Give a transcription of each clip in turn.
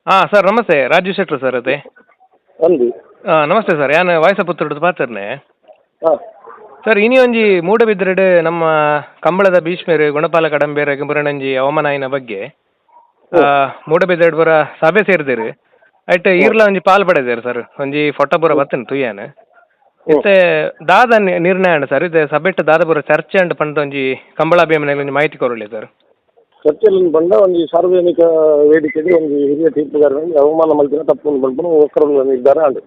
ಹಾಂ ಸರ್, ನಮಸ್ತೆ. ರಾಜು ಶೆಟ್ರು ಸರ್ ಅದೇ? ಅಂದು. ಹಾಂ, ನಮಸ್ತೆ ಸರ್. ಯಾನ್ ವಾಯ್ಸಪುತ್ತೂರ್ದು ಪಾತೆರ್ನೆ. ಸರ್, ಇನಿ ಒಂಜಿ ಮೂಡಬಿದ್ರೆಡ್ ನಮ್ಮ ಕಂಬಳದ ಭೀಷ್ಮೆರು ಗುಣಪಾಲ ಕಡಂಬೇರ ಮುರಣಂಜಿ ಅವಮಾನಾಯಿನ ಬಗ್ಗೆ ಮೂಡಬಿದ್ರೆಡ್ ಪೂರ ಸಭೆ ಸೇರಿದಿರು. ಐಟ್ ಈರ್ಲ ಒಂಜಿ ಪಾಲ್ ಪಡೆದೇರು ಸರ್. ಒಂಜಿ ಫೋಟೋ ಪೂರ ಬತ್ತನ್ ತುಯ್ಯಾನ. ಇತ್ತೆ ದಾದ ನಿರ್ಣಯ ಅಂಡ್ ಸರ್? ಇದೆ ಸಭೆಟ್ ದಾದ ಪೂರ ಚರ್ಚೆ ಅಂಡ್ ಪಂಡ ಒಂಜಿ ಕಂಬಳ ಅಭಿಮಾನಿಗಳಿಗೆ ಒಂಜಿ ಮಾಹಿತಿ ಕೊರೊಲಿ ಸರ್. ಚರ್ಚೆಯಲ್ಲಿ ಬಂದ ಒಂಜಿ ಸಾರ್ವಜನಿಕ ವೇದಿಕೆಗೆ ಒಂಜಿ ಹಿರಿಯ ತೀರ್ಪುಗಾರರಿಗೆ ಅವಮಾನ ಮಲ್ತಿನ ತಪ್ಪು ಪನ್ಪುನ ಒಕ್ಕರೊಂದು ನಿರ್ಧಾರ ಆಂಡ್.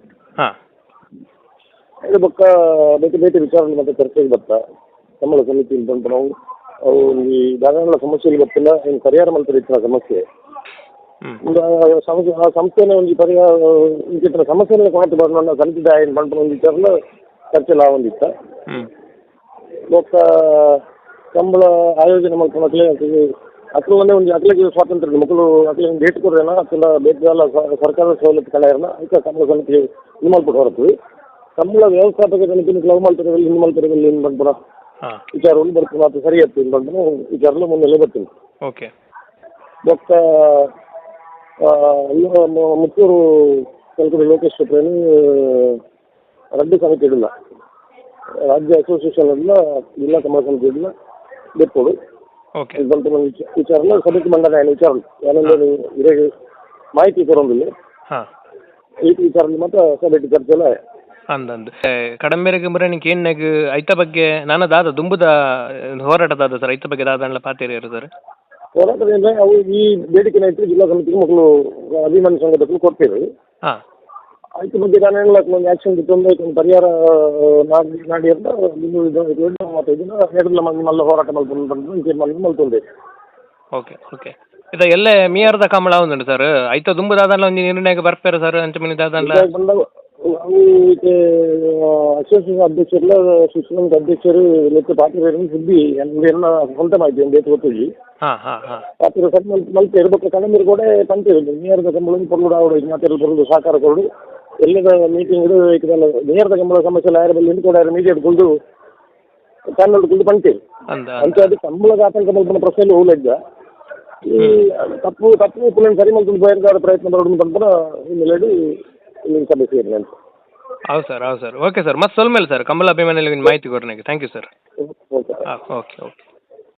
ಇದು ಬೊಕ್ಕ ಬೇತೆ ಬೇತೆ ವಿಚಾರ ಮತ್ತೆ ಚರ್ಚೆಗೆ ಬತ್ತ. ಕಂಬಳ ಸಮಿತಿ ಪನ್ಪುನವು ಅವು ಒಂಜಿ ದಾದಾಂಡಲ ಸಮಸ್ಯೆಲು ಬತ್ತಿಲ್ಲ, ಇನ್ ಪರಿಹಾರ ಮಲ್ಪರೆ ಇತ್ತಿನ ಸಮಸ್ಯೆ. ಒಂದು ಆ ಸಮಸ್ಯೆ, ಆ ಸಂಸ್ಥೆನ ಒಂಜಿ ಪರಿಹಾರ ಇಂಚಿತ್ತಿನ ಸಮಸ್ಯೆನ ಕೊನತ್ ಬರ್ನ ಸಮಿತಿ ದಾಯನ್ ಪನ್ಪುನ ಒಂಜಿ ವಿಚಾರಲ ಚರ್ಚೆಲ ಆವೊಂದಿತ್ತ. ಬೊಕ್ಕ ಕಂಬಳ ಆಯೋಜನೆ ಮಲ್ಪುನಕ್ಲೆ ಅಕ್ಲು ಒಂಜಿ ಅಕ್ಲೆಗ್ ಸ್ವಾತಂತ್ರ್ಯ ಉಂಡು. ಮೊಕುಲು ಅಕ್ಲೆಗ್ ಡೇಟ್ ಕೊರ್ರೆನ ಅತ್ತಂಡ ಬೇತೆ ದಾಲ ಸರ್ಕಾರದ ಸವಲತ್ತು ಕಳೆಯರ್ನ ಐತ ಕಂಬಳ ಸಮಿತಿ ಇದು ಮಲ್ಪುಡು ಹೊರತು ಕಂಬಳ ವ್ಯವಸ್ಥಾಪಕ ಸಮಿತಿ ನಿಕ್ಲು ಅವು ಮಲ್ಪೆರೆ ಬಲ್ಲಿ, ಇಂದು ಮಲ್ಪೆರೆ ಬಲ್ಲಿ ಪನ್ಪುನ ವಿಚಾರವನ್ನು ಬರ್ಪುನ ಅದು ಸರಿ ಅತ್ತ್ ಪನ್ಪುನ ವಿಚಾರಲ ಮುನ್ನೆಲೆ ಬರ್ತುಂಡು. ಬೊಕ್ಕ ಪುತ್ತೂರು ಕಲ್ಕುಡ ಲೋಕೇಶ್ ಶೆಟ್ರೆನ್ ರಡ್ಡ್ ಸಮಿತಿ ಇಡಲ, ರಾಜ್ಯ ಅಸೋಸಿಯೇಷನ್ ಇಲ್ಲ, ಜಿಲ್ಲಾ ಕಂಬಳ ಸಮಿತಿ ಇಡಲ ದೆಪ್ಪೊಡು ಪನ್ಪುನ ವಿಚಾರಲ ಸಮಿತಿ ಮಂಡನೆ ಆಯಿನ ವಿಚಾರ. ಯಾನೊಂದು ಇರೆಗ್ ಮಾಹಿತಿ ಕೊರೊಂದುಲ್ಲೆ. ಈ ವಿಚಾರ ಮಾತ್ರ ಸಭೆಟ್ ಚರ್ಚೆಲ. ಅಂದಂದು ಕಡಂಬೇರೆಗ್ ಮುರಣಿ ಕೇನ್ನಗ್ ಐತ ಬಗ್ಗೆ ನಾನ ದಾದ ದುಂಬುದ ಹೋರಾಟ ದಾದ ಸರ್? ಐತ ಬಗ್ಗೆ ದಾದಾಂಡ್ಲ ಪಾತೆರಿಯರು ಸರ್? ಹೋರಾಟದಿಂದ ಅವು ಈ ಬೇಡಿಕೆ ಇತ್ತು ಜಿಲ್ಲಾ ಸಮಿತಿಗೆ ಮೊಕುಲು ಅಭಿಮಾನಿ ಸಂಘದಕ್ಕೂ ಕೊಡ್ತೇವೆ. ಐತ ಬಗ್ಗೆ ದಾನ ಒಂದು ಆಕ್ಷನ್ ತೊಂದರೆ ಒಂದು ಪರಿಹಾರ ನಾಡಿ ನಾಡಿ ಅಂತ 375 ದಿನ ಎರಡ್ಲ ಮಲ್ಲ ಹೋರಾಟ ಮಲ್ಪೊಂದು ಪಂದ್ ತೀರ್ಮಾನ ಮಲ್ತೊಂದೆ. ಓಕೆ ಓಕೆ ಇದು ಎಲ್ಲೆ ಮಿಯರ್ದ ಕಂಬಳ ಉಂದುಂಡು ಸರ್. ಐತ ದುಂಬು ದಾದಾಂಡ್ಲ ಒಂಜಿ ನಿರ್ಣಯಕ್ಕೆ ಬರ್ಪೇರು ಸರ್, ಅಂಚ ಮಿನಿ ದಾದಾಂಡ್ಲ? ಬಂದ ಅವು ಇತ್ತೆ ಅಸೋಸಿಯೇಷನ್ ಅಧ್ಯಕ್ಷರ್ಲ ಶಿಕ್ಷಣ ಅಧ್ಯಕ್ಷರು ಮಿತ್ತ್ ಪಾತೆರ್ಯೆರ್ ಸುದ್ದಿ. ಎನ್ನ ಸ್ವಂತ ಮಾಹಿತಿ, ಬೇತೆ ಗೊತ್ತಿಜ್ಜಿ. ಹಾಂ ಹಾಂ ಹಾಂ ಪಾತೆರ ಸರಿ ಮಲ್ಪೆರ್. ಬೊಕ್ಕ ಕಡಂಬೀರ್ ಕೂಡ ಪಂಪೆರ್, ಮೇಯರ್ದ ಕಂಬಳ ಪೊರ್ಲುಡು ಆವೊಡು, ಮಾತೆರ್ಲ ಪೊರ್ಲುಡು ಸಹಕಾರ ಕೊರೊಡು, ಎಲ್ಲದ ಮೀಟಿಂಗ್ ಮೇಯರ್ದ ಕಂಬಳ ಸಮಸ್ಯೆ ಆಯೆರೆ ಬಲ್ಲಿ ಕೂಡ ಮೀಡಿಯಾಡ್ ಕುಲ್ದು, ಚಾನಲ್ ಕುಲ್ದು ಪಂತೇರು. ಅಂದ. ಅಂಚಾದ್ ಕಂಬಳದ ಆತಂಕ ಮಲ್ಪುನ ಪ್ರಶ್ನೆ ಒವ್ಲ ಇಜ್ಜ. ಈ ತಪ್ಪು ತಪ್ಪು ಉಪ್ಪುನೆನ್ ಸರಿ ಮಲ್ತೊಂದು ಪೋಯೆರೆ ಪ್ರಯತ್ನ ಬರೊಡು ಪನ್ಪುನ ಹಿನ್ನೆಲೆಡ್ ಇಲ್ಲಿ ಸಭೆ ಸೇರಿದೆ ಅಂತ. ಹೌದು ಸರ್, ಹೌದು sir. Okay sir, ಮತ್ತೆ ಸೊಲ್ಮೆಲ್ ಸರ್, ಕಂಬಳ ಅಭಿಮಾನಿಗಳಿಗೆ ಮಾಹಿತಿ ಕೊರ್ನೆಗೆ. Thank you sir. Okay. ಹಾಂ, ಓಕೆ ಓಕೆ.